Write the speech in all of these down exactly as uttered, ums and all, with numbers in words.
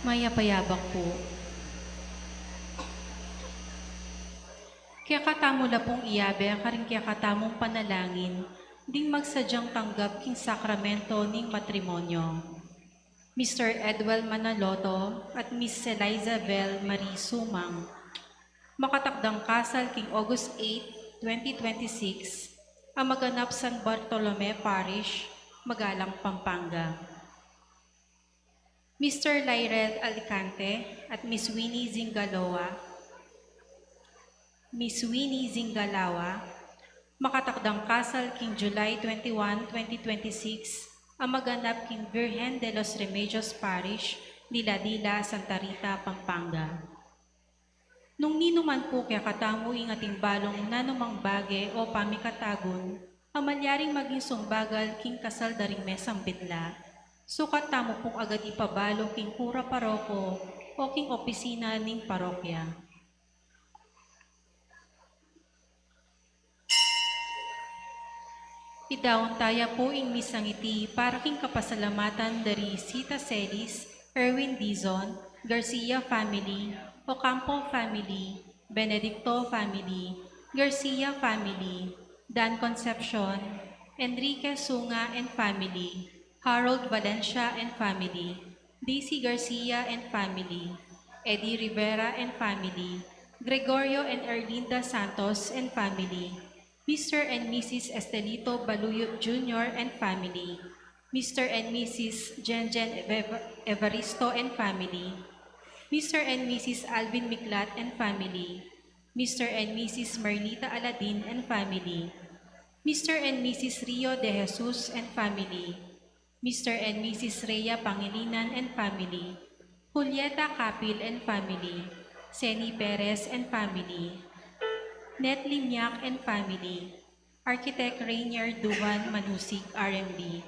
Mayap a yabak pu. Kekatamu la pung iyabe karing kekatamung panalangin ding magsadyang tanggap king sakramento ning matrimonyo. Mister Edwel Manaloto at Miss Eliza Bel Marie Sumang, makatakdang kasal king August eight, twenty twenty-six, a maganap San Bartolome Parish, Magalang, Pampanga. Mister Lyrel Alicante at Miss Winnie Zingalawa, Miss Winnie Zingalawa, makatakdang kasal king July twenty-one, twenty twenty-six, a maganap king Virgen de los Remedios Parish, Dila-dila, Santa Rita, Pampanga. Nung ninuman pu kekatamu ing ating balung nanumang bage o pamikatagun a malyaring maging sumbagal king kasal da ring mesang bitla, sukat tamu pung agad ipabalu king kura paroko o king opisina ning parokya. Idaun taya pu ing misang iti para king kapasalamatan da ri Sita Celis, Erwin Dizon, Garcia family, Ocampo family, Benedicto family, Garcia family, Dan Concepcion, Enrique Sunga and family, Harold Valencia and family, Daisy Garcia and family, Eddie Rivera and family, Gregorio and Erlinda Santos and family, Mister and Missus Estelito Baluyot Junior and family, Mister and Missus Jenjen Ev-, Evaristo and family, Mister and Missus Alvin Miklat and family, Mister and Missus Marlita Aladin and family, Mister and Missus Rio de Jesus and family, Mister and Missus Rhea Pangilinan and family, Julieta Capil and family, Seni Perez and family, Net Limiak and family, Architect Rainier Duban Manusig, R M B.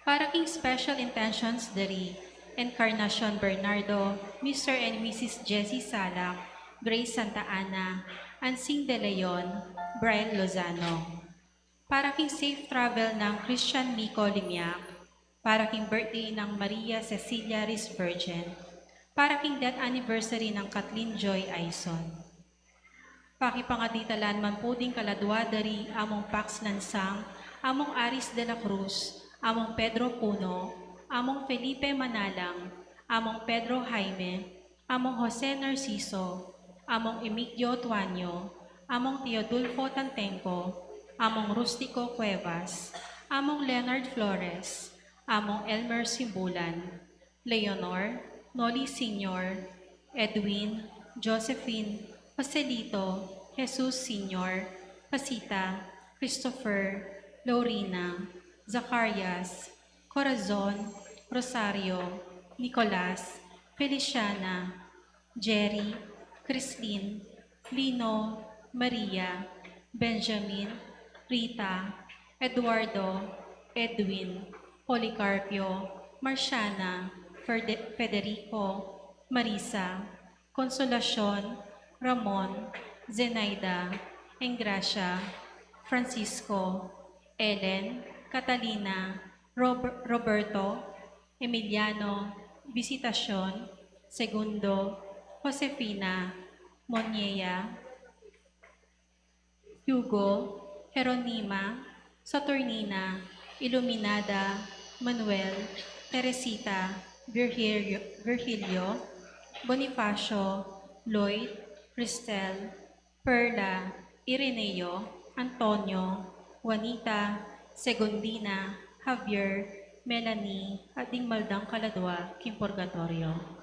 Para king special intentions da ri Encarnacion Bernardo, Mister and Missus Jessie Salak, Grace Santa Ana, Ansing De Leon, Brian Lozano. Para king safe travel nang Christian Mico Limiak, para king birthday nang Maria Cecilia Ris Virgin, para king death anniversary nang Kathleen Joy Aison. Pakipangadi ta la naman pu ding kaladua da ri Among Pax Lansang, Among Aris de la Cruz, Among Pedro Puno, Among Felipe Manalang, Among Pedro Jaime, Among Jose Narciso, Among Emigdio Tuanyo, Among Teodulfo Tantengco, Among Rustico Cuevas, Among Leonard Flores, Among Elmer Simbulan, Leonor, Noli Senior, Edwin, Josephine, Joselito, Jesus Senior, Pasita, Christopher, Lorena, Zacarias, Corazon, Rosario, Nicolas, Feliciana, Jerry, Christine, Lino, Maria, Benjamin, Rita, Eduardo, Edwin, Policarpio, Marciana, Ferde-, Federico, Marisa, Consolacion, Ramon, Zenaida, Engracia, Francisco, Ellen, Catalina, Rob-, Roberto, Emiliano, Visitacion, Segundo, Josefina, Moniea, Hugo, Jeronima, Saturnina, Iluminada, Manuel, Teresita, Virgilio, Virgilio, Bonifacio, Lloyd, Cristel, Perla, Ireneo, Antonio, Juanita, Segundina, Javier, Melanie, at ding maldang kaladua king purgatorio.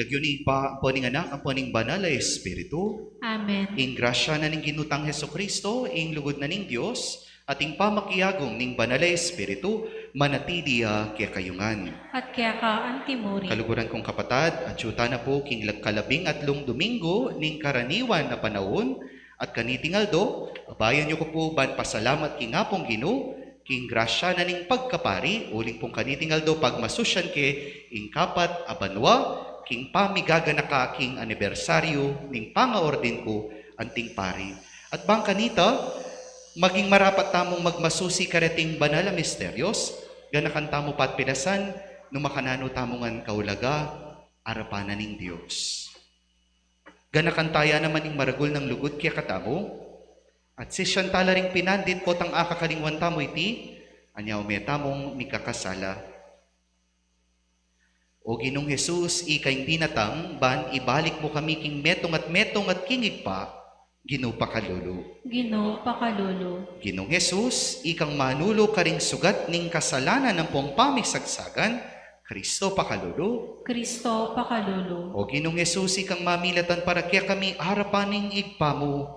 Lagyu ning Ibpa, ampo ning Anak, ampo ning Banal a Espiritu. Amen. Ing grasya na ning Ginu tang Jesucristo, ing lugud na ning Dios, at ing pamakiabe ning Banal a Espiritu, manatili ya kekayu ngan. At keka antimurin. Kaluguran kung kapatad, atiu tana pu king lag-, kalabing atlung Domingo ning karaniwan a panaun, at kaniting aldo, abayan yu ku pu ban pasalamat king Apung Ginu, king grasya na ning pagkapari, uling pung kaniting aldo pagmasusyan ke ing kapat a banua, king pamigaganaka king anibersaryu ning pangaordin ku anting pari. At bang kanita, maging marapat tamung magmasusi kareting banal a misteryos, ganakan tamu patpilasan, nu makananu tamu ngan kaulaga, arapan na ning Dios. Ganakan taya naman ing maragul nang lugud kekatamu, at sisian tala ring pinandit potang akakalingwan tamu iti, anya ume tamung mikakasala. O Ginung Jesus, ika ing dinatang, ban ibalik mu kami king metung at metung at king Ibpa, Ginu pakalulu. Ginu pakalulu. Ginung Jesus, ikang manulu karing sugat ning kasalanan ampong pamisagsagan, Kristo pakalulu. Kristo pakalulu. O Ginung Jesus, ikang mamilatan para kekami arapan ning Ibpa mu,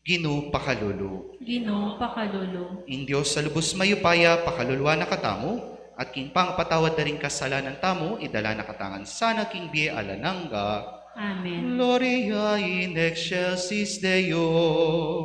Ginu pakalulu. Ginu pakalulu. Ing Dios a lubus mayupaya pakaluluan na katamu, at king pangapatawad da ring kasalanan tamu, idala na katamu ngan sana king bie alang angga. Amen. Gloria in excelsis Deo.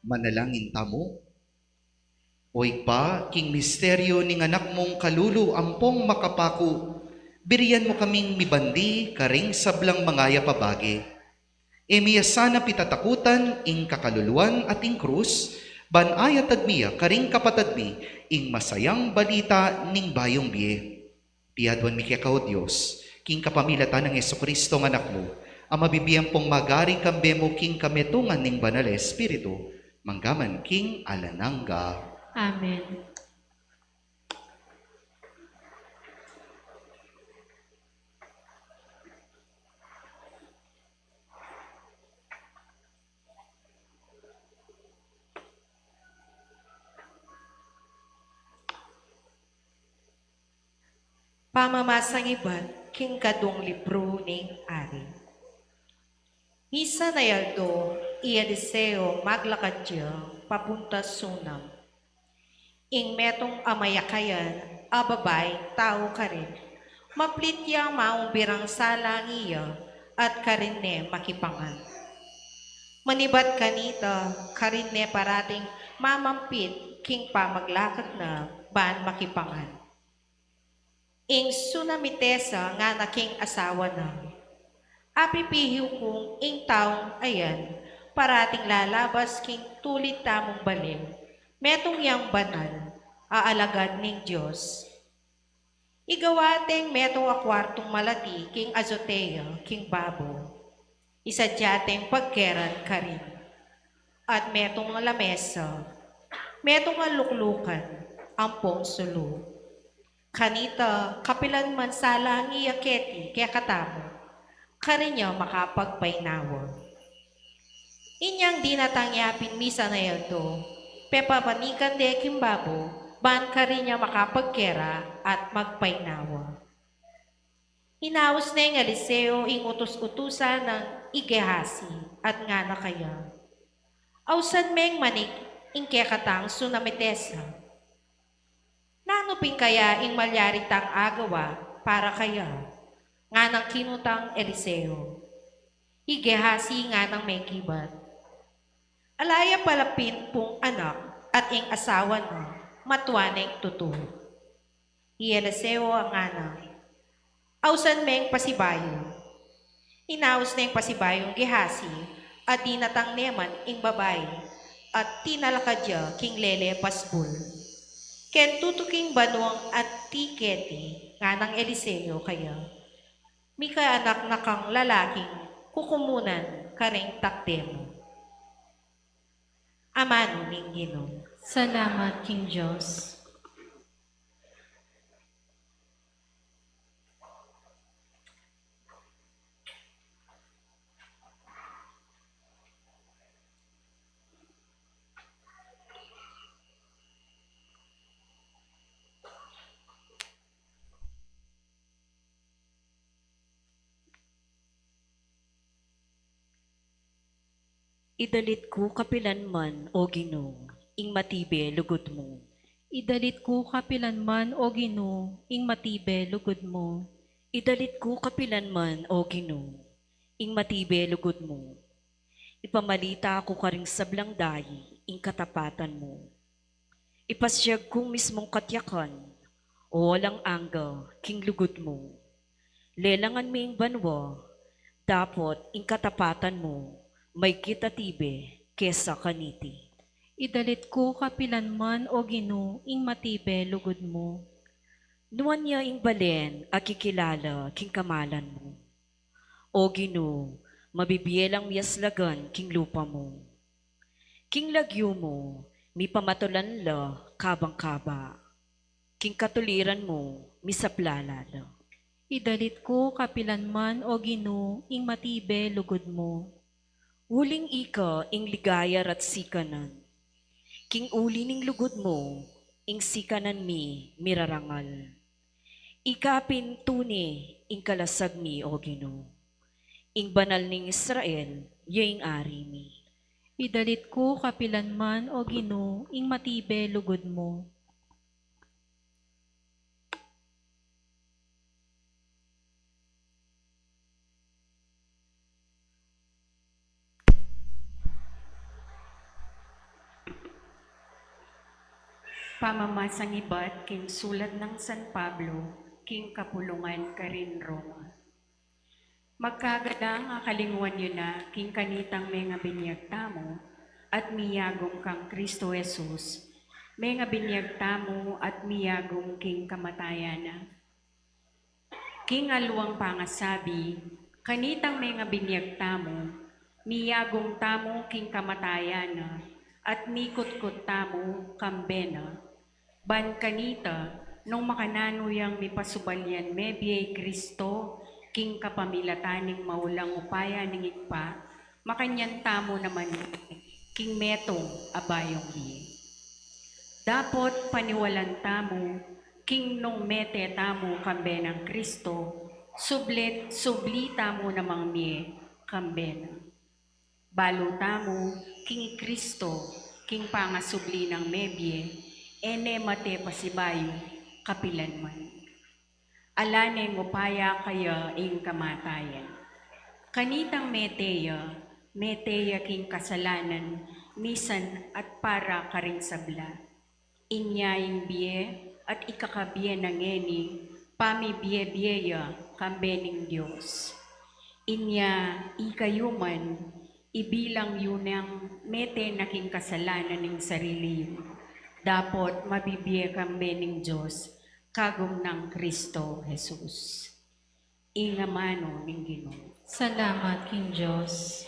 Manalangin tamu. O Ibpa, king misteryu ning Anak mung kalulu ampong makapaku, birian mu kaming mibandi karing sablang mangayap a bage. E mi ya sana pitatakutan ing kakaluluan at ing krus, ban ayatad mi ya karing kapatad mi ing masayang balita ning bayung bie. Piaduan mi keka, O Dios, king kapamilatan nang Jesucristo a Anak mu, a mabibie ampong magari kambe mu king kametungan ning Banal a Espiritu, mangga man king alang angga. Amen. Pamamasang ibat king kadung libru ning Ari. Misan a aldo, iya Eliseo maglakad ya papunta Sunam. Ing metung a mayakayan a babaing tau karin, Maplit yang maumbirang salang iya at karin ne makipangan. Manibat kanita, karin ne parating mamampit king pamaglakad na ban makipangan. Ing Sunamitesa ngana king asawa na, apipihiu kung ing taung ayan parating lalabas king tulid tamung bale, metung yang banal a alagad ning Dios. Igawa teng metung a kuartung malati king azotea king babo. Isadya teng pagkeran karin. At metung a lamesa, metung a luklukan, ampong sulu. Kanita, kapilan man salang iya keti kekatamu, karin ya makapagpainawa. Inyang dinatang ya pin misan a yatu, pepabanikan de king babo, ban karin ya makapagkera at magpainawa. Inaus neng Eliseo ing utus-utusan nang i Gehazi, at ngana kaya, ausan meng manik ing kekatang Sunamitesa. Nanu pin kaya ing malyari tang agawa para kaya? Nganang kinutang Eliseo. I Gehazi nganang mekibat, ala ya pala pin pung anak at ing asawa na, matua neng tutu. I Eliseo a ngana, ausan meng pasibayu. Inaus neng pasibayung Gehazi, at dinatang ne man ing babai, at tinalakad ya king lele pasbul. Ken tutu king banuang anti keti, nganang Eliseo kaya, mika anak na kang lalaking kukumunan karing takde mu. Amanu ning Ginu. Salamat king Dios. Idalit ku kapilan man, O Ginu, ing matibe lugud mu. Idalit ku kapilan man, O Ginu, ing matibe lugud mu. Idalit ku kapilan man, O Ginu, ing matibe lugud mu. Ipamalita ku karing sablang dayi ing katapatan mu. Ipasiag kung mismung katyakan, o alang angga, king lugud mu. Lelangan mi ing banua, dapot ing katapatan mu, maygit a tibe kesa kaniti. Idalit ku kapilan man, O Ginu, ing matibe lugud mu. Nuan ya ing balen a kikilala king kamalan mu. O Ginu, mabibie lang miyaslagan king lupa mu. King lagyu mu, mipamatulan la kabang kaba. King katuliran mu, misaplala la. Idalit ku kapilan man, O Ginu, ing matibe lugud mu. Uling ika ing ligaya at sikanan. King uli ning lugud mu, ing sikanan mi mirarangal. Ika pin tune ing kalasag mi, O Ginu. Ing banal ning Israel, ya ing ari mi. Idalit ku kapilan man, O Ginu, ing matibe lugud mu. Pamamasang ibat king sulat nang San Pablo king kapulungan karin Roma. Magkagalang a kalinguan yu na king kanitang mengabinyag tamu at miyagum kang Kristo Jesus, mengabinyag tamu at miyagum king kamatayan na. King aliwang pangasabi, kanitang mengabinyag tamu, miyagum tamu king kamatayan na, at mikutkut tamu kambe na. Ban kanita, nung makananu yang mipasubal yan mebie i Kristo, king kapamilatan ning maulang upaya ning Ibpa, makanyan tamu naman king metung a bayung bie. Dapot paniwalan tamu, king nung mete tamu kambe nang Kristo, sublit subli tamu namang mie kambe na. Balu tamu, king i Kristo, king pangasubli nang mebie, e ne mate pasibayu kapilan man. Ala neng upaya kaya ing kamatayan. Kanitang mete ya, mete ya king kasalanan, misan at para karing sabla. Inya ing bie at ikakabie na ngeni, pamibie-bie ya kambe ning Dios. Inya ikayu man, ibilang yu nang mete na king kasalanan ning sarili yu, dapot mabibie kambe ning Dios, kagum nang Kristo Jesus. Ing amanu ning Ginu. Salamat king Dios.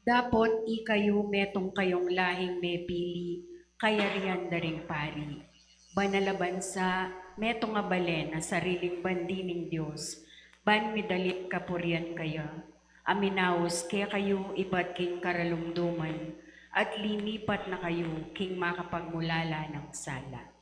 Dapot ikayu metung kayung lahing mepili, kayarian da ring pari. Banal a bansa, metung a balen a sariling bandi ning Dios, ban midalit kapurian kaya, a minaus kekayu ibat king karalumduman, at linipat na kayu king makapagmulala nang sala.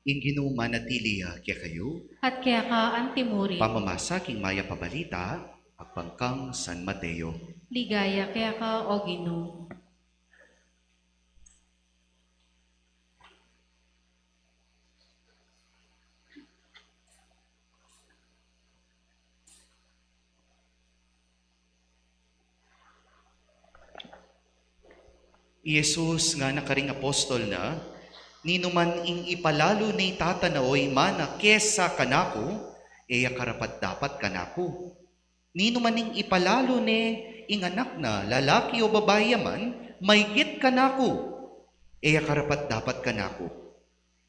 Ing Ginu manatili ya kekayu. At keka antimurin. Pamamasa king mayap a balita agpang kang San Mateo. Ligaya keka, o Ginu. I Jesus ngana karing apostol na, "Ninuman ing ipalalu ne i tata na o i ama na kesa kanaku, e ya karapat-dapat kanaku. Ninuman ing ipalalu ne ing anak na, lalaki o babai ya man, maygit kanaku, e ya karapat-dapat kanaku.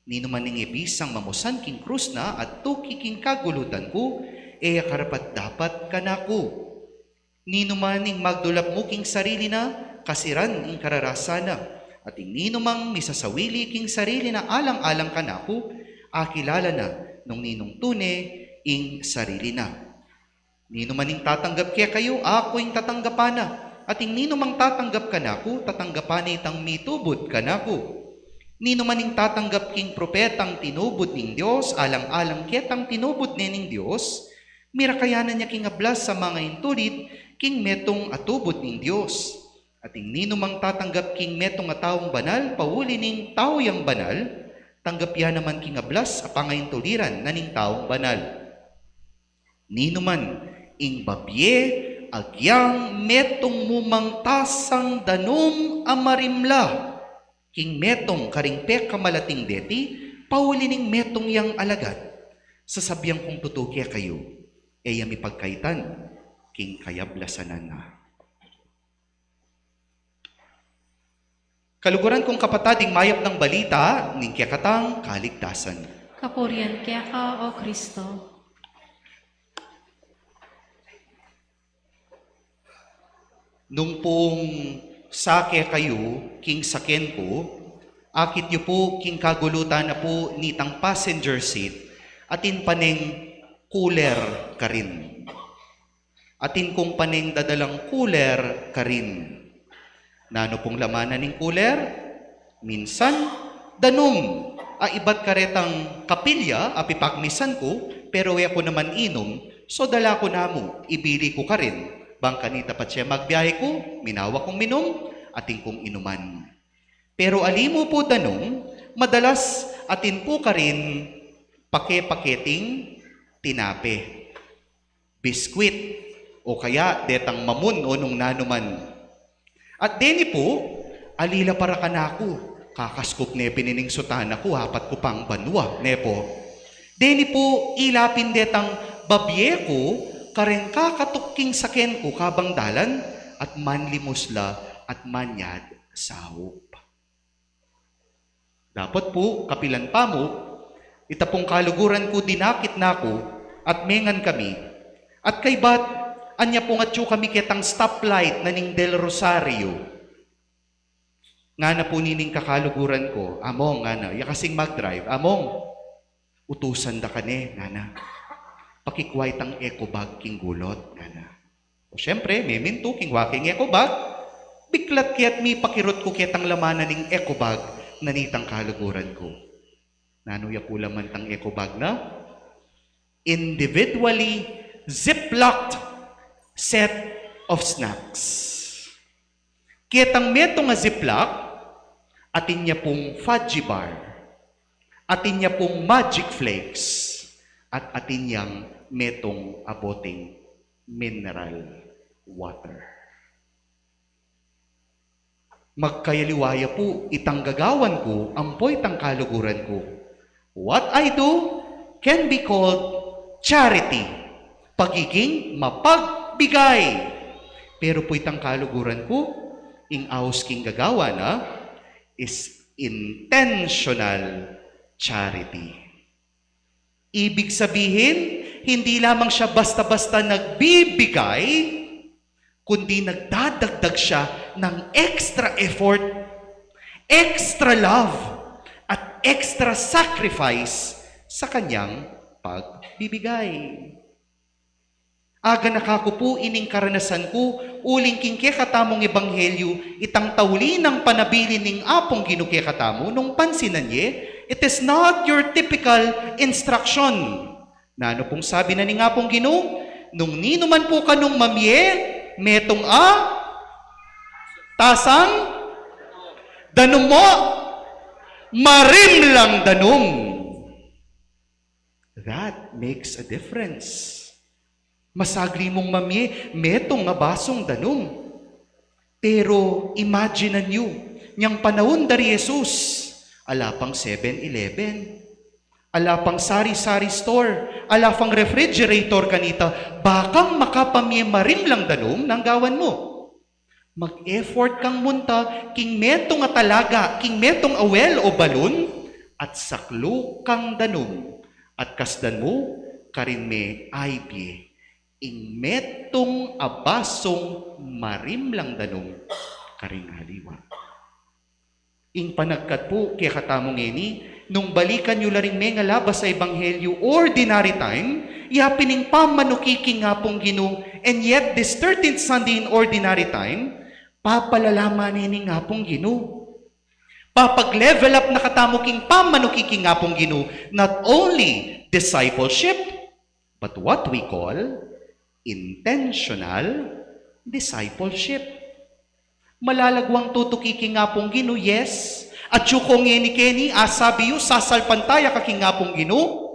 Ninuman ing e bisang mamusan king krus na at tuki king kagulutan ku, e ya karapat-dapat kanaku. Ninuman ing magdulap mu king sarili na, kasiran ing kararasan na. At ing ninumang misasawili king sarili na alang-alang kanaku, akilala na nung ninung tune ing sarili na. Ninuman ing tatanggap kekayu, aku ing tatanggapan na, at ing ninumang tatanggap kanaku, tatanggapan ne itang mitubud kanaku. Ninuman ing tatanggap king propetang tinubud ning Dios, alang-alang ketang tinubud ne ning Dios, mirakayanan ya king ablas a mangaintulid king metung a tubud ning Dios. At ing ninumang tatanggap king metung a taung banal, pauli ning tau yang banal, tanggap ya naman king ablas a pangaintuliran na ning taung banal. Ninuman ing babie agyang metung mu mang tasang danum a marimla king metung karing pekamalating deti, pauli ning metung yang alagad, sasabian kung tutu kekayu, e ya mipagkaitan king kayablasanan na." Kaluguran kung kapatad, ing mayap nang balita ning kekatang kaligtasan. Kapurian keka, o Kristo. Nung pung sake kayu king saken ku, akit yu pu king kagulutan na pu nitang passenger seat, atin pa neng cooler karin. Atin kung pa neng dadalang cooler karin. Nanu pung laman na ning cooler? Minsan, danum. A ibat karetang kapilya a pipagmisan ku, pero e ku naman inum, so dala ku na mu, ibili ku karin. Bang kanita patse magbiahe ku, minawa kung minum, atin kung inuman. Pero ali mu pu danum, madalas atin pu karin pake-paketing tinape. biskwit, o kaya detang mamun o nung nanuman. At deni pu, ali la para kanaku, kakaskup ne pin ining sutana ku, apat ku pang banua, ne pu. Deni pu, ila pin detang babie ku, kareng kakatuk king saken ku kabang dalan, at manlimus la, at manyad saup. Dapot pu, kapilan pa mu, ita pung kaluguran ku dinakit na ku, at mengan kami, at kaybat, anya pung atyu kami ketang stoplight na ning Del Rosario. Ngana pu nining kakaluguran ku, "Among," ngana, ya kasing mag-drive, "Among, utusan da ka ne," ngana. "Pakikua itang eco bag king gulut," ngana. O, siyempre, memintu, kingua ke ing eco bag, biklat ke at mipakirut ku ketang laman na ning eco bag na nitang kaluguran ku. Nanu ya pu laman tang eco bag na? Individually ziplocked set of snacks. Ketang metung a ziplock, atin ya pung fudgy bar, atin ya pung magic flakes, at atin yang metung a boteng mineral water. Magkayaliwa ya pu itang gagawan ku ampo itang kaluguran ku. What I do can be called charity, pagiging mapagbigay. Pero pu itang kaluguran ku, ing aus king gagawa na is intentional charity. Ibig sabihin, hindi lamang siya basta-basta nagbibigay, kundi nagdadagdag siya ng extra effort, extra love, at extra sacrifice sa kanyang pagbibigay. Aganaka ku pu ining karanasan ku, uling king kekatamung ebanghelyu, itang tauli nang panabilin ning Apung Ginu kekatamu, nung pansinan ye, it is not your typical instruction. Nanu pung sabi na ning Apung Ginu? Nung ninuman pu kanung mamie, metung a tasang danum mu, marimlang danum. That makes a difference. Masagli mung mamie, metung a basung danum. Pero imaginan yu, nyang panaun da ri Jesus, ala pang seven eleven, ala pang sari-sari store, ala pang refrigerator kanita, bakang makapamie marimlang danum, nanu ing gawan mu? Mag-effort kang munta king metung a talaga, king metung a well o balun, at sakluk kang danum, at kasdan mu karin me aibie ing metung a basung marimlang danum karing aliwa. Ing panagkat pu kekatamu ngeni, nung balikan yu la ring mengalabas a ebanghelyu ordinary time, yapin ing pamanuki king Apung Ginu, and yet this thirteenth Sunday in ordinary time, papalalaman ne ning Apung Ginu. Papag-level up na katamu king pamanuki king Apung Ginu, not only discipleship, but what we call intentional discipleship. Malalagwang tutuki king Apung Ginu, yes. Atyu ko ngeni keni, asabi yu, sasalpantaya ka king Apung Ginu.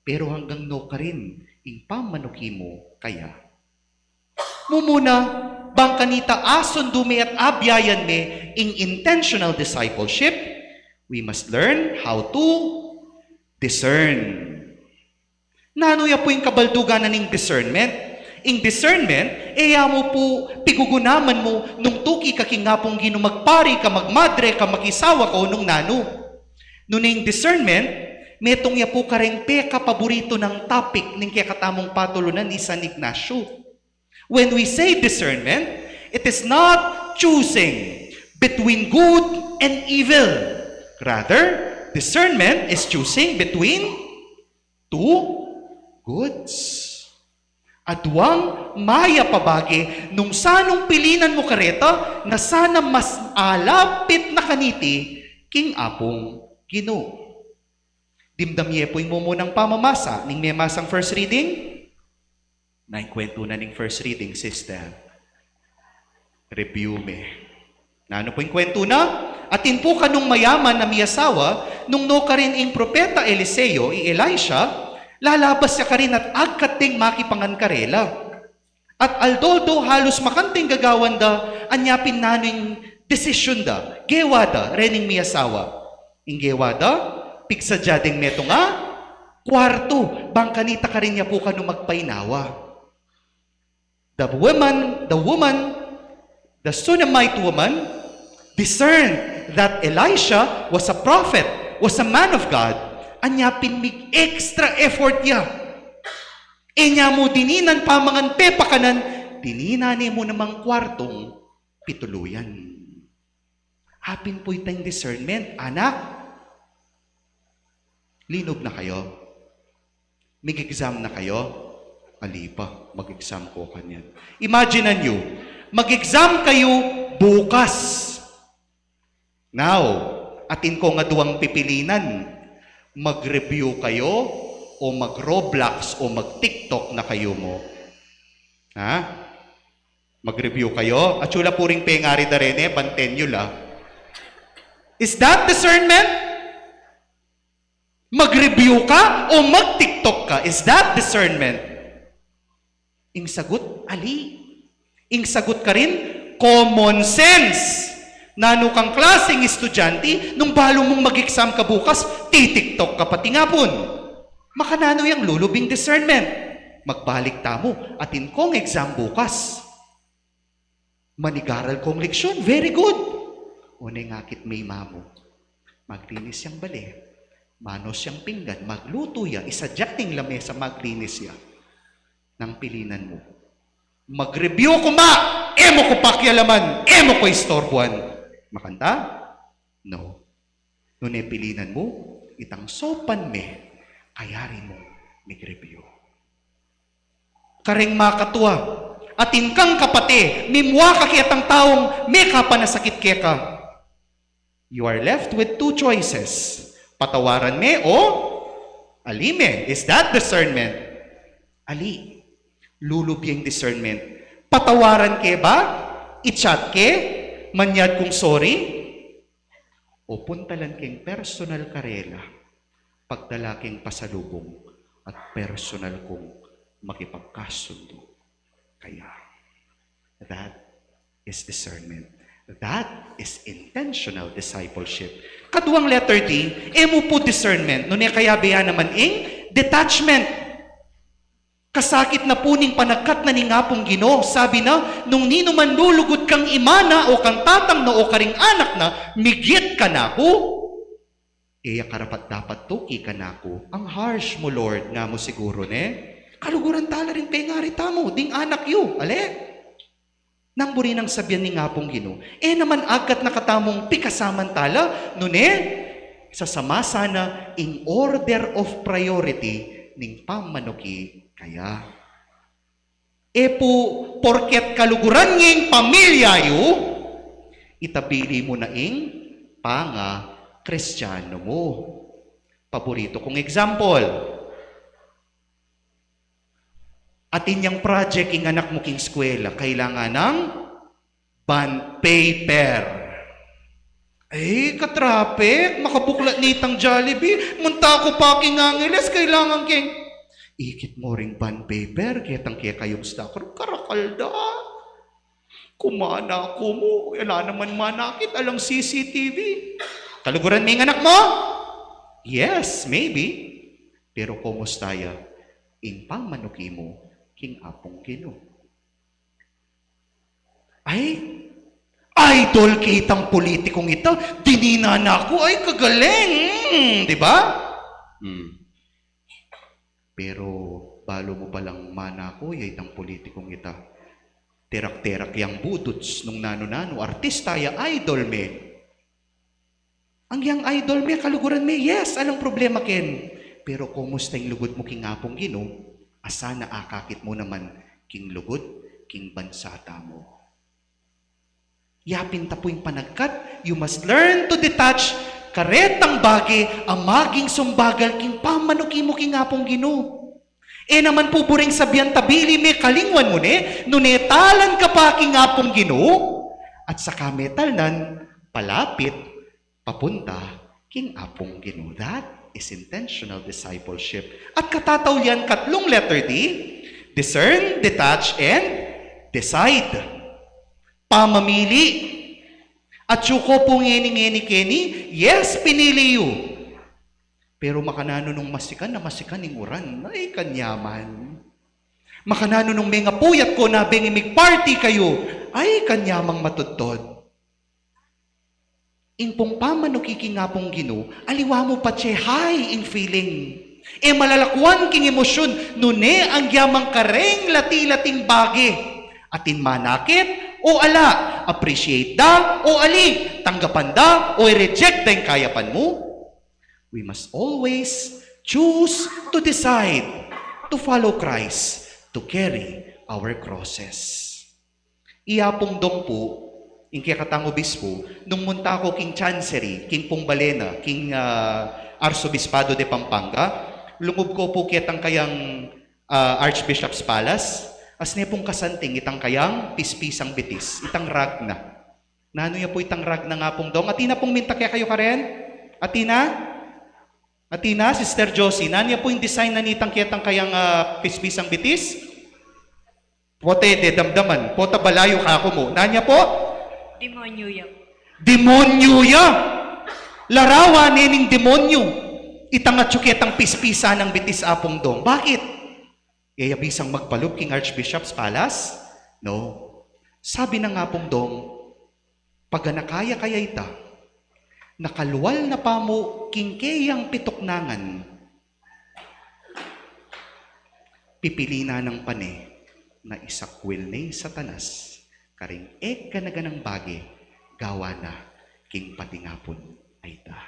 Pero hanggang nu karin ing pamanuki mu kaya? Mumuna, bang kanita asundu me at abiayan me ing intentional discipleship, we must learn how to discern. Nanu ya pu ing kabaldugan na ning discernment? Ing discernment, e ya mu pu pigugunaman mu nung tuki ka king Apung Ginu, magpari ka, magmadre ka, makisawa ka, o nung nanu. Nune ing discernment, metung ya pu kareng pekapaburitu nang topic ning kekatamung patulunan ni San Ignacio. When we say discernment, it is not choosing between good and evil. Rather, discernment is choosing between two goods. Aduang mayap a bage nung sanung pilinan mu kareta na sana mas alapit na kaniti king Apung Ginu. Dimdam ye pu ing mumunang pamamasa ning memasang first reading? Na ing kwentu na ning first reading, sister. Review me. Nanu pu ing kwentu na? Atin pu kanung mayaman a miyasawa, nung nukarin ing propeta Eliseo, i Elisha, Lalabas ya karin at agkat deng makipangan karela. At although halus makanting gagawan da, anya pin nanu ing desisyon da, gewa da rening miyasawa. Ing gewa da, pigsadya deng metung a kwartu, bang kanita karin ya pu kanu magpainawa. The woman, the woman, the Shunammite woman discerned that Elisha was a prophet, was a man of God. Anya pin mig-extra effort ya. E nya mu dininan pamangan pepakanan, dininan ne mu namang kwartung pituluyan. Apin pu itang discernment, anak. Linub na kayu. Mig-exam na kayu. Ali pa, mag-exam ku kanyan. Imagine niyu, mag-exam kayu bukas. Now, atin kong aduang pipilinan. Mag-review kayu o mag-Roblox o mag-TikTok na kayu mu. Ha? Mag-review kayu? Atyu la pu ring pengari da reni, banten yu la. Is that discernment? Mag-review ka o mag-TikTok ka? Is that discernment? Ing sagut, ali. Ing sagut karin, common sense. Nanu kang klaseng estudyante, nung balu mung mag-exam ka bukas, ti-TikTok ka pati ngapun. Makananu yang lulub ing discernment? Magbalik tamu, atin kong exam bukas. Manigaral kong leksyon, very good. O ne, ngakit me imamu. Maglinis yang bale, manos yang pinggan, maglutu ya, isadya king lamesa, maglinis ya. Nanu pilinan mu? Mag-review ku ma, e mu ku pakialaman, e mu ku istorbuan. Makanita? No. Nune pilinan mu, itang saupan me, kayari mung mig-review. Kareng makatua, atin kang kapate, mimua ka ketang taung mekapanasakit keka. You are left with two choices. Patawaran me o ali me. Is that discernment? Ali. Lulub yang discernment. Patawaran ke ba? I-chat ke? Manyad kung sorry? O puntalan keng personal karela, pagdala keng pasalubung, at personal kung makipagkasundo kaya. That is discernment. That is intentional discipleship. Kaduang letter D, e mu pu discernment, nune kayabe ya naman ing detachment. Kasakit na pu ning panagkat na ning Apung Ginu. Sabi na, nung ninuman lulugud kang ima na o kang tatang na o karing anak na, migit kanaku. E ya karapat-dapat tuki kanaku. Ang harsh mu, Lord, nga mu siguru, ne? Kaluguran tala ring pengari tamu, ding anak yu, ale? Nang buri nang sabian ning Apung Ginu, e naman agkat na katamung pikasamantala, nune, sasama sana ing order of priority ning pamanuki kaya. E pu, porket kaluguran ing pamilya yu, itabili mu na ing panga-Kristiyanu mu. Paburitu kung example, atin yang project ing anak mu king eskwela, kailangan ng bond paper. Ay, katrapik, makabuklat nitang Jollibee, munta ku pa king Angeles, kailangan keng ikit mu ring bond paper, ketang kekayung stock room, karakal da. Kung manaku mu, ala naman manakit, alang C C T V. Kaluguran me ing anak mu? Yes, maybe. Pero kumusta ya ing pamanuki mu king Apung Ginu? Ay, idol ke itang politikung ita, dinina na ku, ay, kagaling. Hmm, di ba? Hmm. Pero balu mu palang manaku ya itang politikung ita. Terak-terak yang buduts nung nanu-nanu, artista ya, idol me. Ang yang idol me, kaluguran me, yes, alang problema ken. Pero kumusta ing lugud mu king Apung Ginu? Asa na akakit mu naman king lugud king bansa tamu? Yapin ta pu ing panagkat, you must learn to detach karetang bage a maging sumbagal king pamanuki mu king Apung Ginu. E naman pu buring sabian, tabili me, kalingwan mu ne, nune talan ka pa king Apung Ginu, at saka me talnan palapit papunta king Apung Ginu. That is intentional discipleship. At katataw yan katlung letter D, discern, detach, and decide. Pamamili. At yuko pu ngeni, ngeni keni, yes, pinili yu. Pero makananu nung masikan na masikan ing uran, ay kanyaman. Makananu nung mengapuyat ko na beng imig-party kayu, ay kanyamang matudtud. Ing pung pamanuki king Apung Ginu, aliwa mu patse high ing feeling. E malalakuan king emosyun, nune agyang kareng lati-lating bage. Atin manakit o ala, appreciate da o ali, tanggapan da o i-reject da ing kayapan mu. We must always choose to decide to follow Christ, to carry our crosses. I Apung Dong pu, ing kekatang obispo, nung munta ku king Chancery, king pung bale na, king, ah, Arsobispado de Pampanga, lungub ku pu ketang kayang, ah, Archbishop's Palace, as ne pung kasanting itang kayang pispisang bitis, itang rag na. Nanu ya pu itang rag na, Apung Dong? Atin na pung minta kekayu karen? Atin na? Atin na, Sister Josie, nanu ya pu ing design na nitang ketang kayang, ah, pispisang bitis? Pota e de damdaman, pota balayu kaku mu. Nanu ya pu? Demonyo ya. Demonyo ya! Larawan ne ning demonyo itang atyu ketang pispisan nang bitis, Apung Dong. Bakit? E ya bisang magpalub king Archbishop's Palace? No. Sabi nang Apung Dong, paganaka ya kaya ita, nakalual na pamu king keyang pituknangan, pipilinan nang pane na isakwil ne i Satanas karing e gana-ganang bage gawan na king patingapun a ita.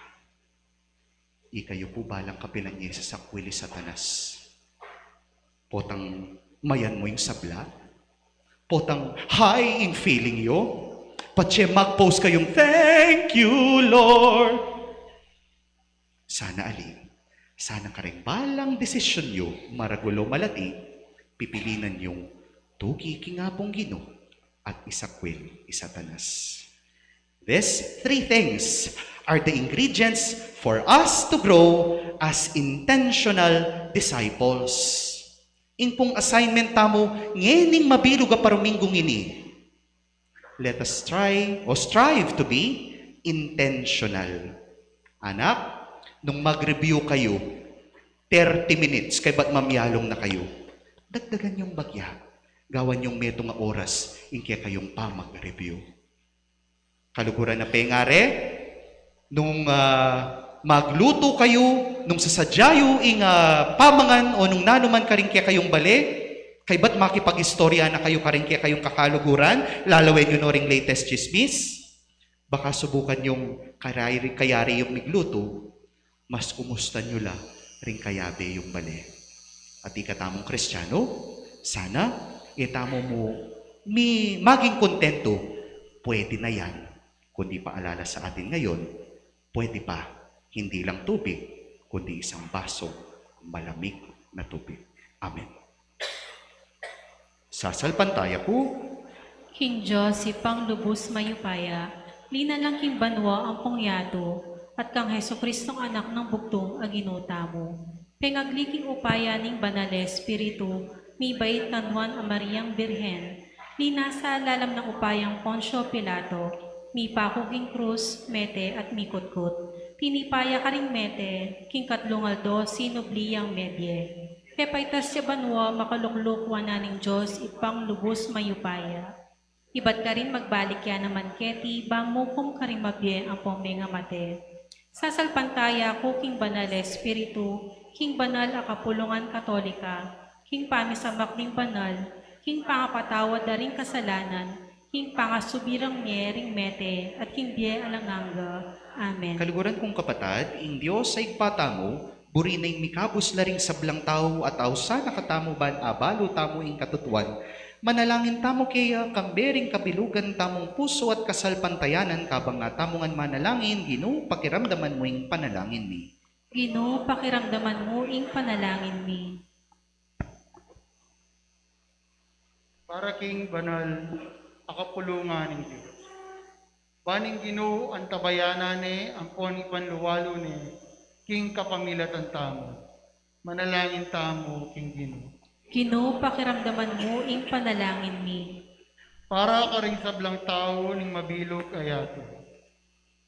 Ikayu pu balang kapilan ye sasakwil i Satanas. Potang mayan mu ing sabla, potang high ing feeling yu, patse mag-post kayung, "Thank you, Lord." Sana ali, sana kareng balang desisyun yu, maragul o malati, pipilinan yung tuki king Apung Ginu at isakwil i Satanas. These three things are the ingredients for us to grow as intentional disciples. Ing pung assignment tamu ngening mabilug a paruminggung ini, let us try o strive to be intentional. Anak, nung mag-review kayu, thirty minutes, kaybat mamyalung na kayu, dagdagan yung bagya, gawan yung metung a oras ing kekayung pamag-review. Kaluguran na pengari, nung, ah, maglutu kayu, nung sasadya yu ing, ah, pamangan o nung nanu man karing kekayung bale, kaybat makipag-istorya na kayu karing kekayung kakaluguran, lalawen yu no ring latest tsismis. Baka subukan yung kayari, kayari yung miglutu, mas kumustan yu la ring kayabe yung bale. At ikatamung Kristiyanu, sana e tamu mu mi maging kontentu, pwede na yan. Kundi paalala sa atin ngayon, pwede pa, hindi lang tubig, kundi isang basong malamig na tubig. Amen. Sasalpantaya ku. King Dios, Ibpang lubus mayupaya, linalang king banua ampong yatu, at kang Jesucristong Anak nang bugtung a Ginu tamu. Pengagli king upaya ning Banal a Espiritu, mibait kang Nuan a Mariang Birhen, linasa lalam nang upayang Poncio Pilato, mipaku king krus, mete at mikutkut. Tinipa ya karing mete, king katlung aldo sinubli yang mebie. Pepaitas ya banua, makalukluk wanan ning Dios Ibpang lubus mayupaya. Ibat karin magbalik ya naman keti, bang mukum karing mabie ampong mengamate. Sasalpantaya ku king Banal a Espiritu, king banal a kapulungan Katolika, king pamisamak ning banal, king pangapatawad da ring kasalanan, king pangasubli rang mie ring mete, at king bie alang angga. Amen. Kaluguran kung kapatad, ing Dios a Ibpa tamu, buri na ing mikabus la ring sablang tau, at ausan na katamu ban abalu tamu ing katutuan. Manalangin tamu keya, kambe ring kabilugan tamung pusu at kasalpantayanan, kabang nga tamu ngan manalangin, Ginu, pakiramdaman mu ing panalangin mi. Ginu, pakiramdaman mu ing panalangin mi. Para king banal a kapulungan ning Dios. Ban ing Ginu antabayanan ne ampon ipanluwalu ne king kapamilatan tamu. Manalangin tamu king Ginu. Ginu, pakiramdaman mu ing panalangin mi. Para karing sablang tau ning mabilug a yatu.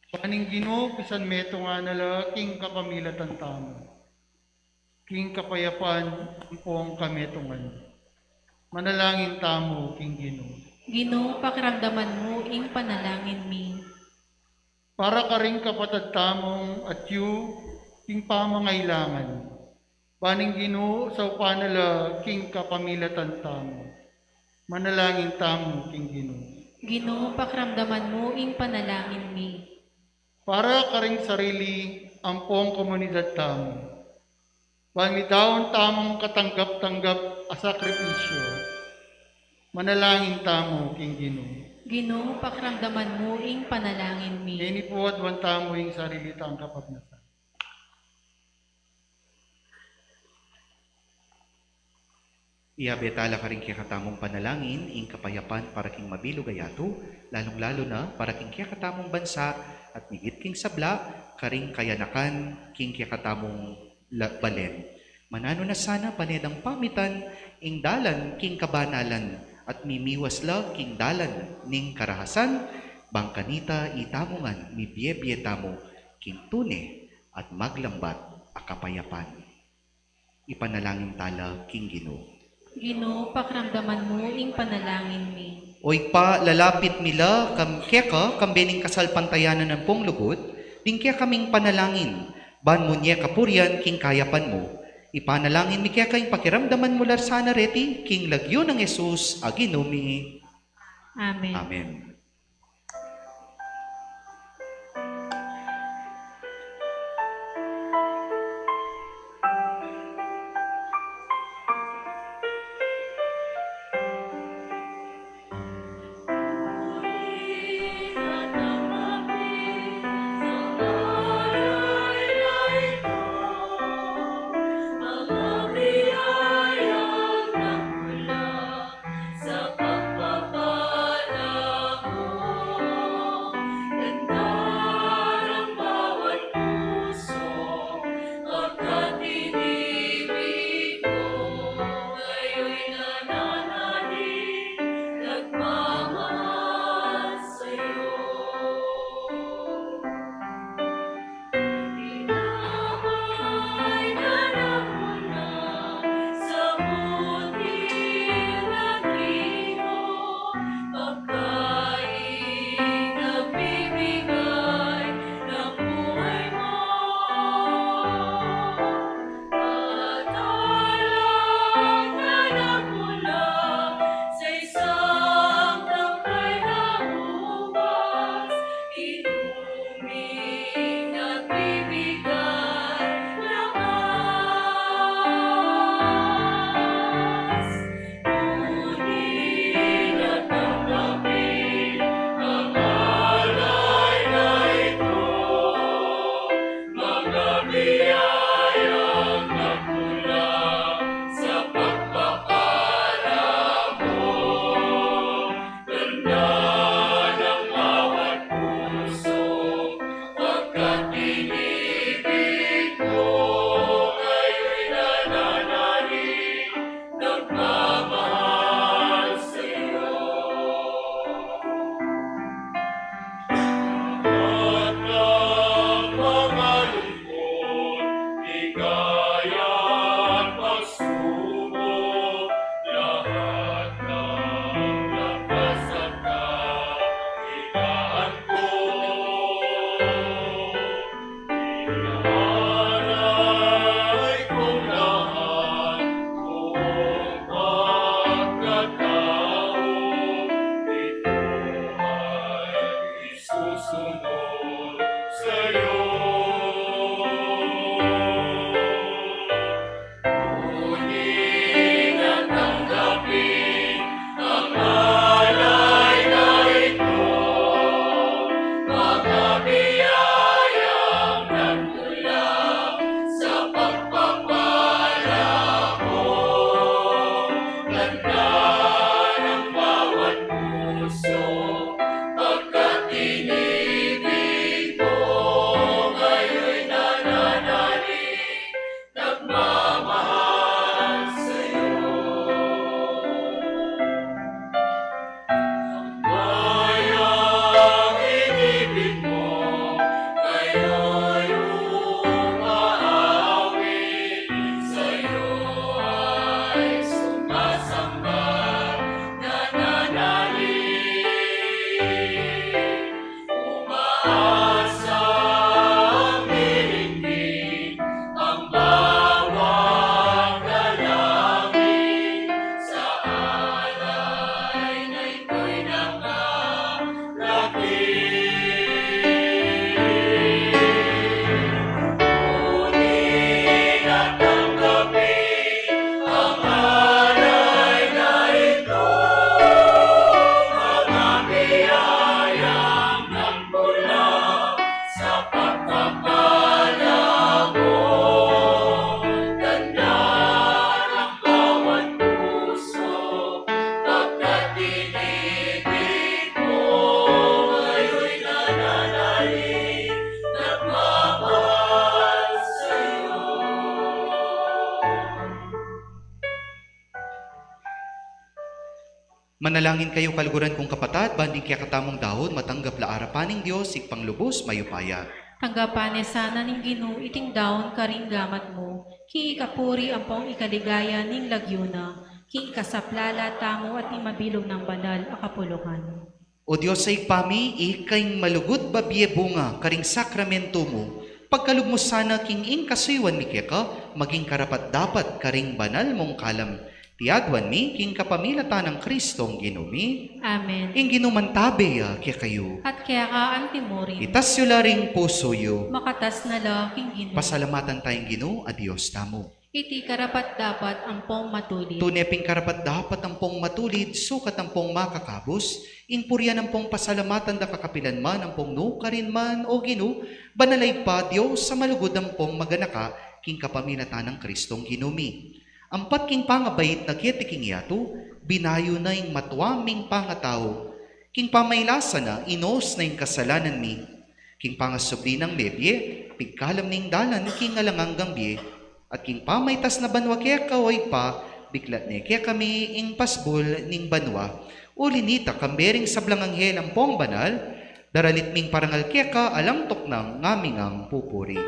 Ban ing Ginu, pisanmetungan na la king kapamilatan tamu. King kapayapan ampong kametungan. Manalangin tamu king Ginu. Ginu, pakiramdaman mu ing panalangin mi. Para karing kapatad tamung atyu king pamangailangan. Ban ing Ginu, saupan na la king kapamilatan tamu. Manalangin tamu king Ginu. Ginu, pakiramdaman mu ing panalangin mi. Para karing sarili ampong komunidad tamu. Ban midaun tamung katanggap-tanggap a sakripisyu. Manalangin tamu king Ginu. Ginu, pakiramdaman mu ing panalangin mi. Ini pu, aduan tamu ing sarili tang kapagnasan. Iyabe tala karing kekatamung panalangin ing kapayapan para king mabilug a yatu, lalung-lalu na para king kekatamung bansa at migit king sabla karing kayanakan king kekatamung la-, balen. Mananu na sana pane dang pamitan ing dalan king kabanalan at mimiwas la king dalan ning karahasan, bang kanita itamu ngan mibie-bie tamu king tune at maglambat a kapayapan. Ipanalangin tala king Ginu. Ginu, pakiramdaman mu ing panalangin mi. O Ibpa, lalapit mi la kam-, keka, kambe ning kasalpantayanan ampong lugud, ding kekaming panalangin, ban munye kapurian king kayapan mu. Ipanalangin mi keka ing pakiramdaman mu la sana reti, king lagyu nang Jesus a Ginu mi. Amen. Amen. Manalangin kayu, kaluguran kung kapatad, ban ding kekatamung daun matanggap la arapan ning Dios, Ibpang lubus mayupaya. Tanggapan ne sana ning Ginu iting daun karing gamat mu, king ikapuri ampong ikaligaya ning lagyu na, king ikasaplala tamu at ning mabilug nang banal a kapulungan. O Dios a Ibpa mi, ika ing malugud a bie bunga karing sakramentu mu, pagkalub mu sana king ing kasuyuan mi keka, maging karapat-dapat karing banal mung kalam. Iti aduan mi king kapamilatan nang Kristong Ginu mi. Amen. Ing Ginu mantabe ya kekayu. At keka antimurin. Itas yu la ring pusu yu. Makatas na la king Ginu. Pasalamatan taya ing Ginu a Dios tamu. Iti karapat-dapat ampong matulid. Tune pin karapat-dapat ampong matulid, sukat ampong makakabus, ing purian ampong pasalamatan da kakapilan man, ampong nukarin man, O Ginu, banal a Ibpa, Dios a malugud ampong maganaka, king kapamilatan nang Kristong Ginu mi. Ampat king pangabait na keti king yatu, binayu na ing matua ming pangatau. King pamailasa na, inus na ing kasalanan mi. King pangasubli nang mebie, pigkalam ning dalan king alang anggang bie. At king pamaitas na banua keka, O Ibpa, biklat ne kekami ing pasbul ning banua. Uli nita, kambe ring sablang anghel ampong banal, daralit ming parangal keka alang tuknang ngaming ngang pupuri.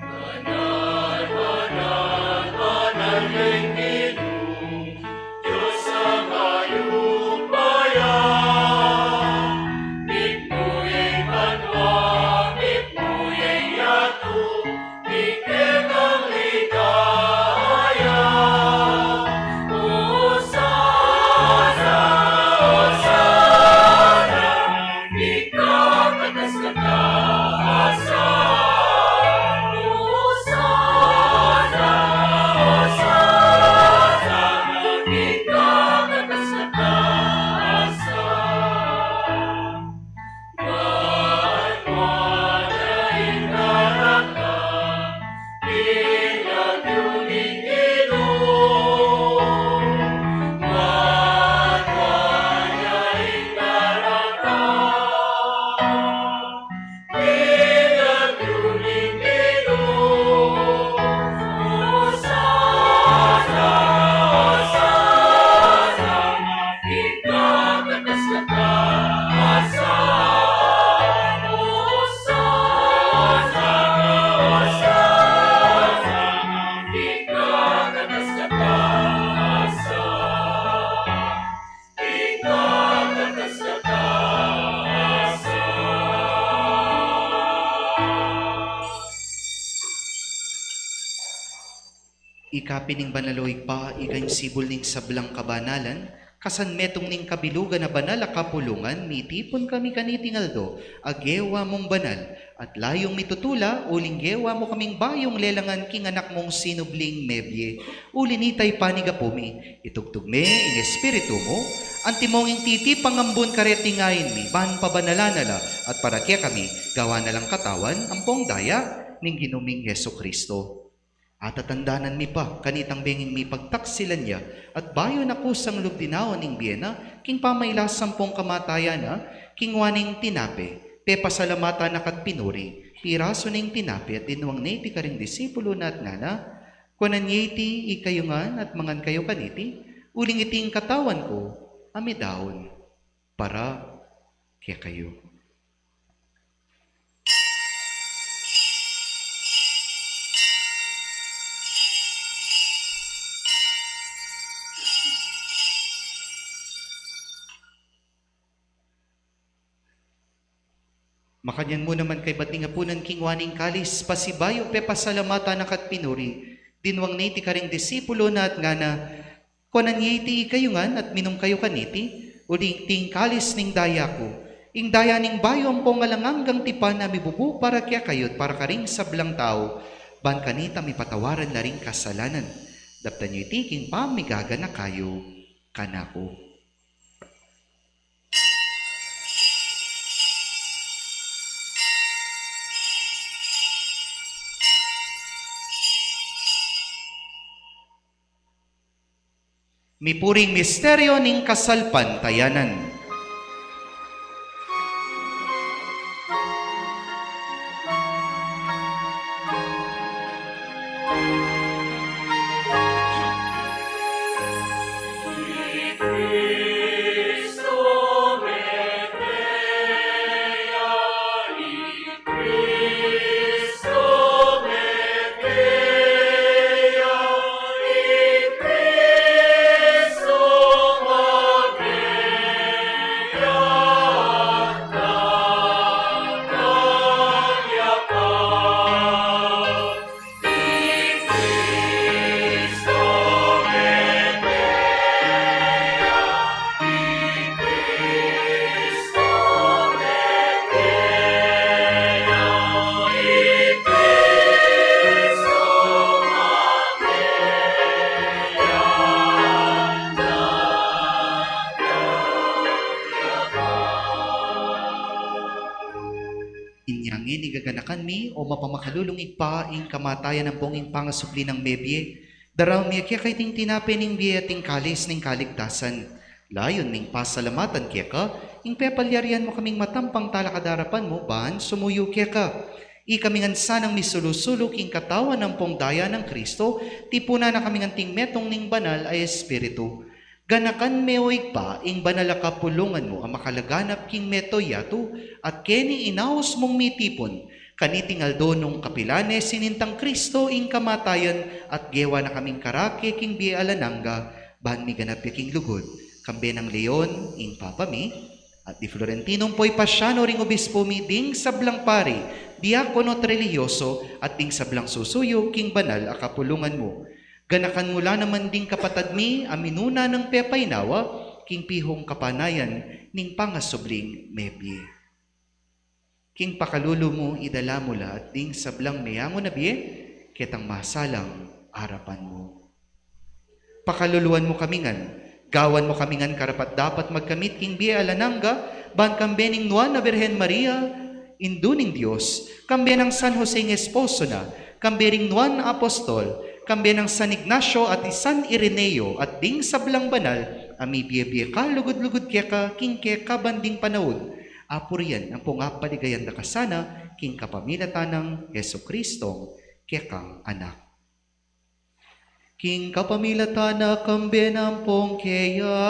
Banal, banal, banal ing Ginu, Dios a mayupaya. Mitmu ya ing banua, mitmu ya ing yatu, king kekang ligaya. Osana, Osana, ika katas-katas. Osana, Osana, ika katas-katas. Ika pin ing banal, O Ibpa, ika ing sibul ning sablang kabanalan, kasan metung ning kabilugan a banal a kapulungan, mitipun kami kaniting aldo a gewa mung banal, at layung mitutula, uling gewa mu kaming bayung lelangan king anak mung sinubling mebie. Uli nita, ipanigapu mi, itugtug me ing Espiritu mu, antimong ing titipang ambun kareting ain mi, ban pabanalan na la, at para kekami, gawan na lang katawan ampong daya ning Ginu ming Jesucristo. Atatandanan mi pa kanitang benging mipagtaksilan ya, at bayu na kusang lub dinaun ing bie na, king pamailas ampong kamatayan na, kinua ne ing tinape, pepasalamatan na ka't pinuri, pirasu ne ing tinape at dinwang ne iti karing disipulo na at ngana, kuanan ye iti ikayu ngan at mangan kayu kaniti, uling iti ing katawan ku a midaun para kekayu. Makanyan mu naman kaybat ning apunan, kinua ne ing kalis, pasibayu pepasalamatan na ka't pinuri, dinwang ne iti karing disipulo na at ngana, kuanan ye iti ikayu ngan at minum kayu kaniti, uling iti ing kalis ning daya ku, ing daya ning bayu ampong alang anggang tipan a mibubu para kekayu at para karing sablang tau, ban kanita mipatawaran la ring kasalanan. Daptan yu iti king pamigaganaka yu kanaku. Mipuring misteryo ning kasalpantayanan. Inya ngeni gaganakan mi, o mapamakalulung Ibpa, ing kamatayan ampong ing pangasubli nang mebie, daraun mi keka iting tinape ning bie at ing kalis ning kaligtasan. Layun ming pasalamatan keka ing pepalyarian mu kaming matampang talakad king arapan mu ban sumuyu keka. Ikami ngan sanang misulu-sulu king katawan ampong daya nang Kristo, tipunan na kami ngan king metung ning Banal a Espiritu. Ganakan me, o Ibpa, ing banal a kapulungan mu a makalaganap king mabilug a yatu, at keni inaus mung mitipun kaniting aldo nung kapilan ne sinintang Kristo ing kamatayan, at gewa na kaming karake king bie alang angga, ban miganap ya king lugud kambe nang Leon ing Papa mi, at di Florentino Poy Pasiano ring obispo mi, ding sablang pari, diakono at relihiyoso, at ding sablang susuyu king banal a kapulungan mu. Ganakan mu la naman ding kapatad mi a minuna nang pepainawa king pihung kapanayan ning pangasubling mebie. King pakalulu mu idala mu la at ding sablang meyangu na bie ketang masalang arapan mu. Pakaluluan mu kami ngan, gawan mu kami ngan karapat-dapat magkamit king bie alang angga, ban kambe ning Nuan a Birhen Maria, Indu ning Dios, kambe nang San Jose ing esposo na, kambe ring Nuan a Apostol, kambe nang San Ignacio at i San Ireneo, at ding sablang banal a mibie-bie kalugud-lugud keka king kekaban ding panaun, apurian ampong apaligayan da ka sana king kapamilatan nang Jesucristo, kekang Anak. King kapamilatan na, kambe na ampong keya,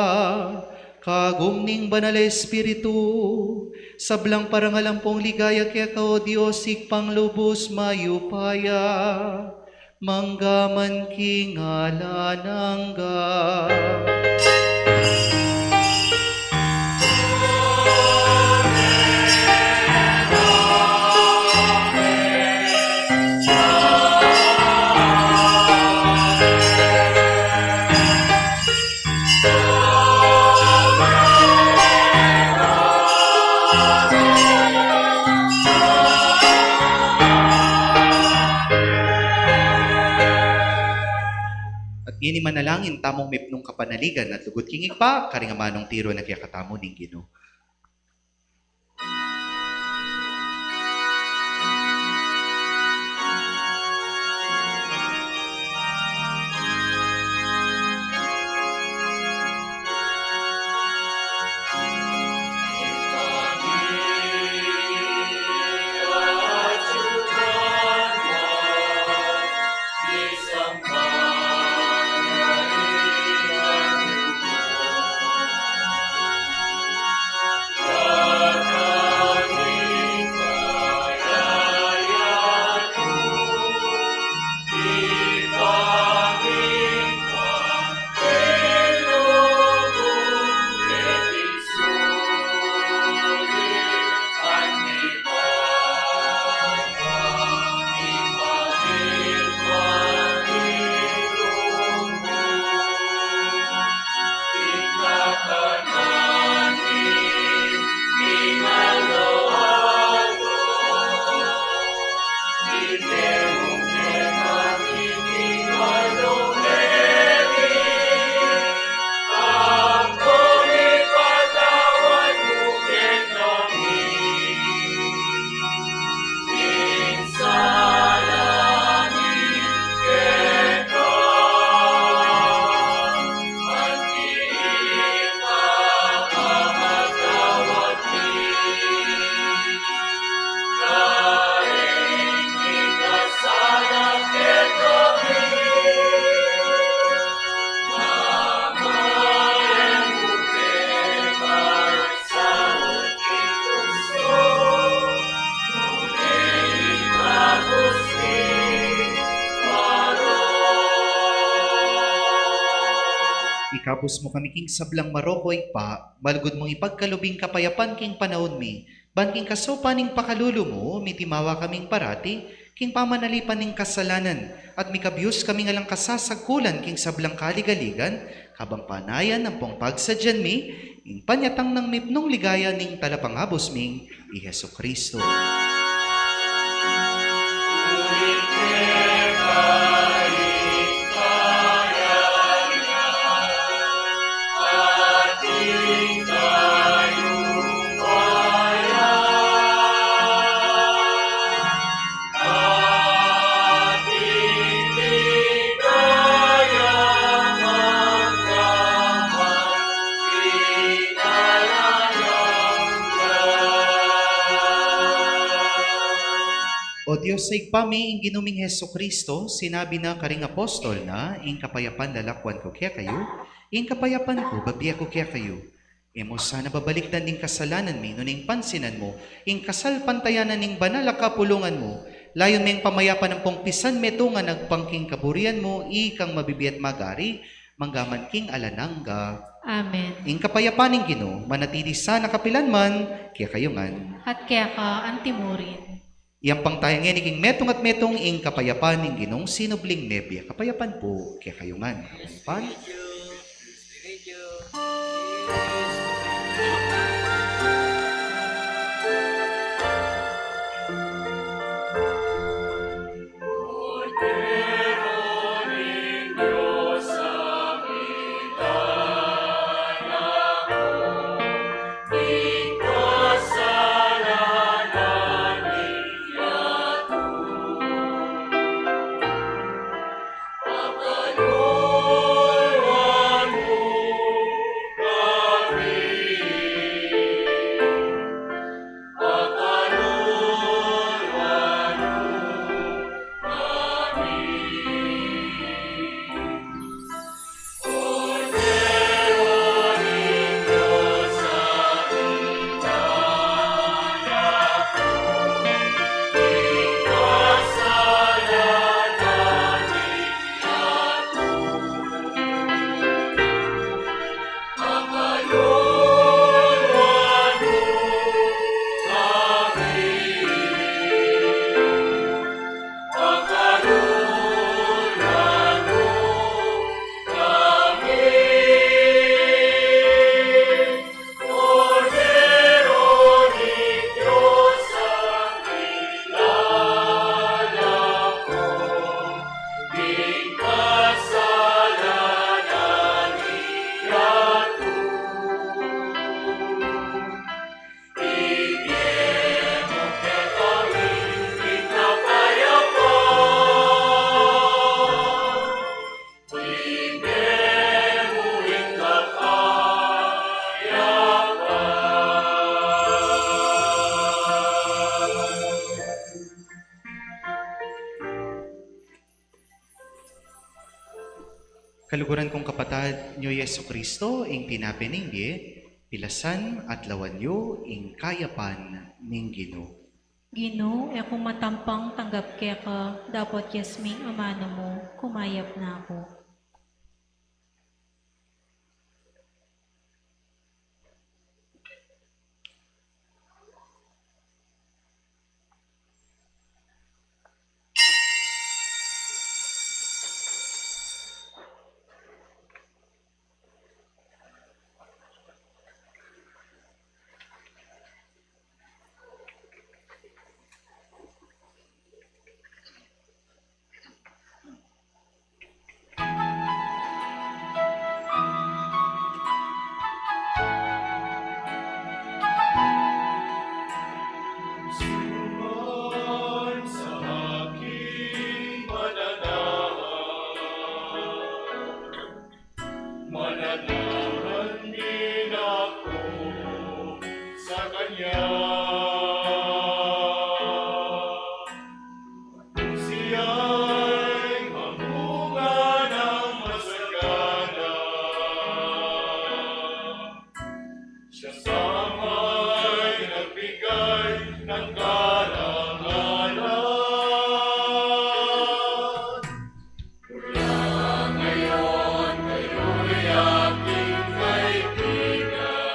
kagum ning Banal a Espiritu, sablang parangal ampong ligaya keka, o Dios, Ibpang lubus mayupaya, mangga man king alang angga. At ngeni manalangin tamung mipnung kapanaligan at lugud king Ibpa, karing amanung tiru na kekatamu ning Ginu. Ikabus mu kami king sablang marok, o Ibpa, malugud mung ipagkalub ing kapayapan king panaun mi, ban king kasaupan ning pakalulu mu, mitimawa kaming parati king pamanalipan ning kasalanan, at mikabyus kaming alang kasasagkulan king sablang kaligaligan, kabang panayan ampong pagsadyan mi ing panyatang nang mipnung ligaya ning Talapangabus ming i Jesucristo. Dios a Ibpa mi, ing Ginu ming Jesucristo, sinabi na karing apostol na, "Ing kapayapan lalakwan ku kekayu, ing kapayapan ku bibie ku kekayu." E mu sana babalikdan ding kasalanan mi, nune ing pansinan mu ing kasalpantayanan ning banal a kapulungan mu, layun me ing pamayapan ampong pisan metung a agpang king kaburian mu, ikang mabibie at magari, mangga man king alang angga. Amen. Ing kapayapan ning Ginu manatili sana kapilan man kekayu ngan. At keka antimurin. Iyampang taya ngeni king metung at metung ing kapayapan ning Ginung sinubling mebie. Kapayapan pu kekayu ngan. Kapayapan. Kaluguran kung kapatad, nyo Jesucristo, ing tinape ning bie, pilasan at lawan yu ing kayapan ning Ginu. Ginu, e ku matampang tanggap keka, dapot yasming amanu mu, kumayap na ku. Suman sa aking mananahan, mananahan din ako sa kanya. Siya'y mamunga ng masagana. Siya sa may nagbigay ng karangalan. Mula ngayon, kayo'y aking kaibigan.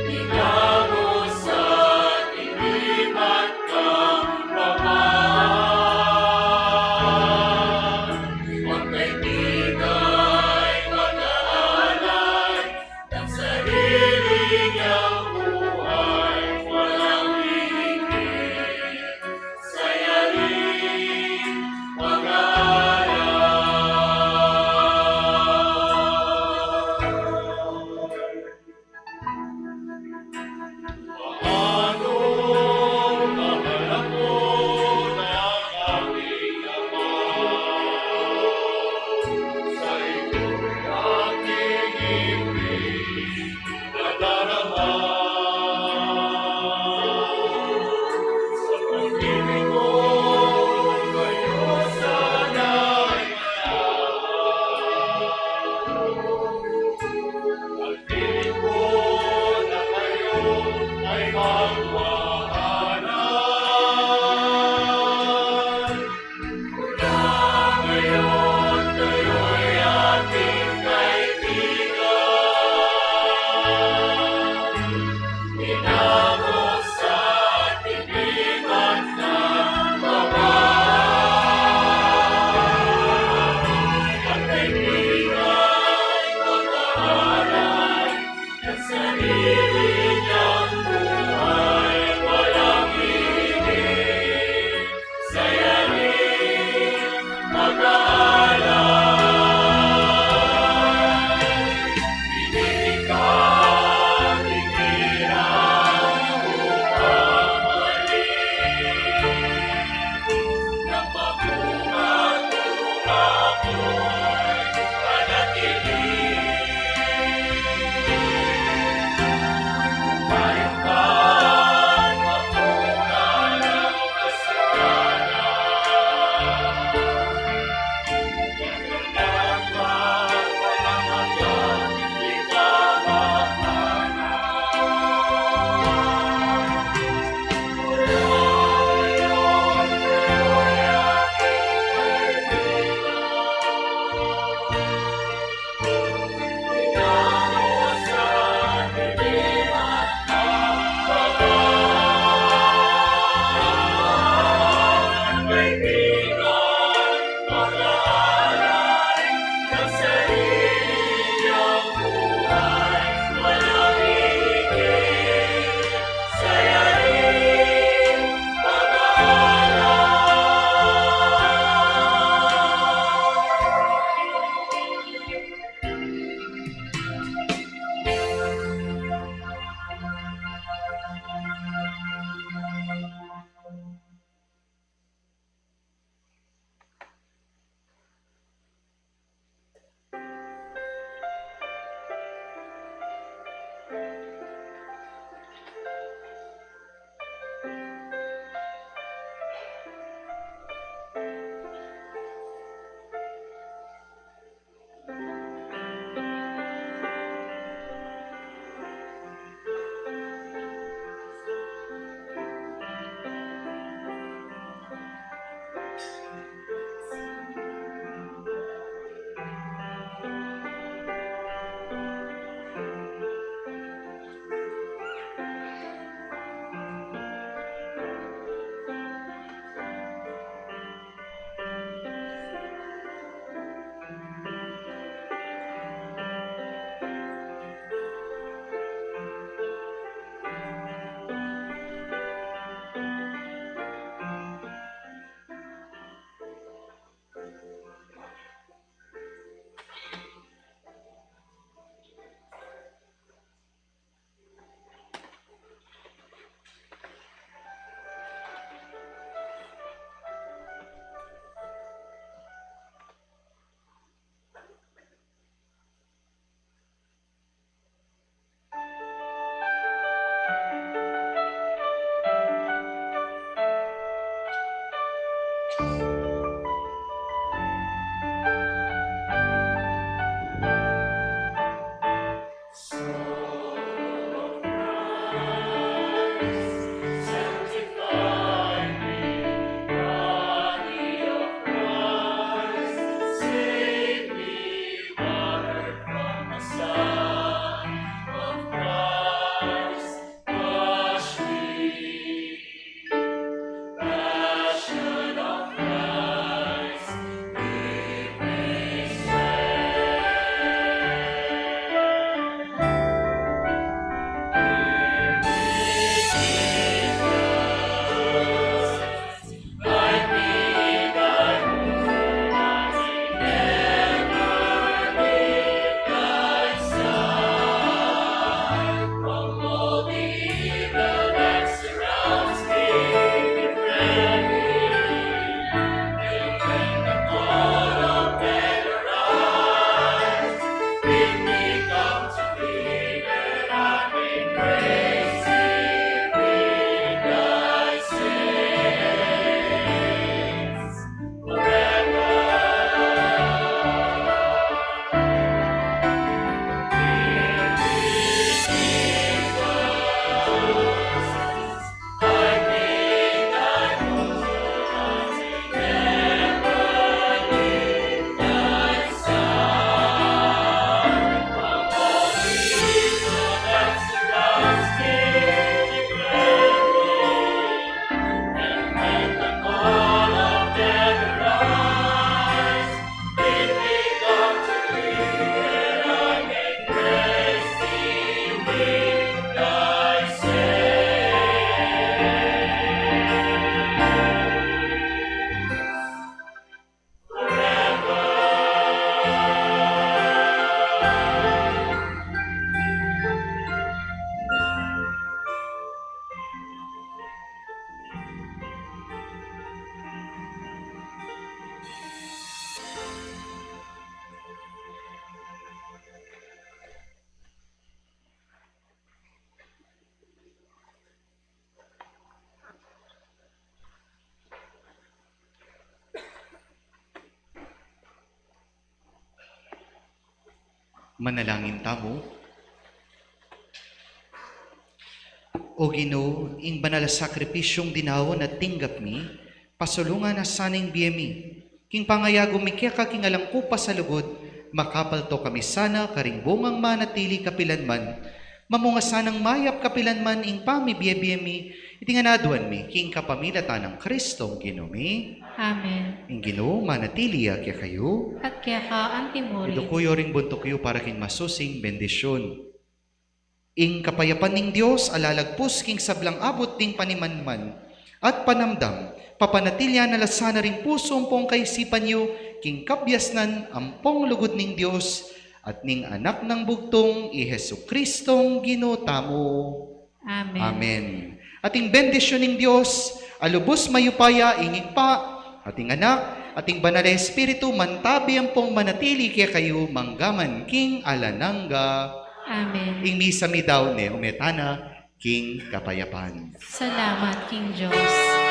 Hinango sa dilim at kapayapaan, magkaibigay, mag-aalay, ng sarili niyang buhay, walang hihigit sa yaring pag-aalay. Manalangin tamu. O Ginu, ing banal a sakripisyung dinaun at tinggap mi, pasulungan na sana ing bie mi. King pangayagum mi keka king alang kupas a lugud, makapalto kami sana karing bungang manatili kapilanman, mamunga sanang mayap kapilanman ing pamibie-bie mi, iti ngan aduan mi, king kapamilatan nang Kristong Ginu mi. Amen. Ing Ginu manatili ya kekayu. At keka antimurin. Iduku yu ring buntuk yu para king masusing bendisyun. Ing kapayapan ning Dios, a lalagpus king sablang abut ding panimanman at panamdam, papanatilian na la sana ring pusu ampong kaisipan yu, king kabiasnan ampong lugud ning Dios, at ning Anak nang bugtung, i Jesucristong Ginu tamu. Amen. Amen. At ing bendisyun ning Dios, a lubus mayupaya, ing Ibpa, at ing Anak, at ing Banal a Espiritu, mantabi ampong manatili kekayu, manggaman king alang angga. Amen. Ing misa mi daun ne, ume tana king kapayapan. Salamat king Dios.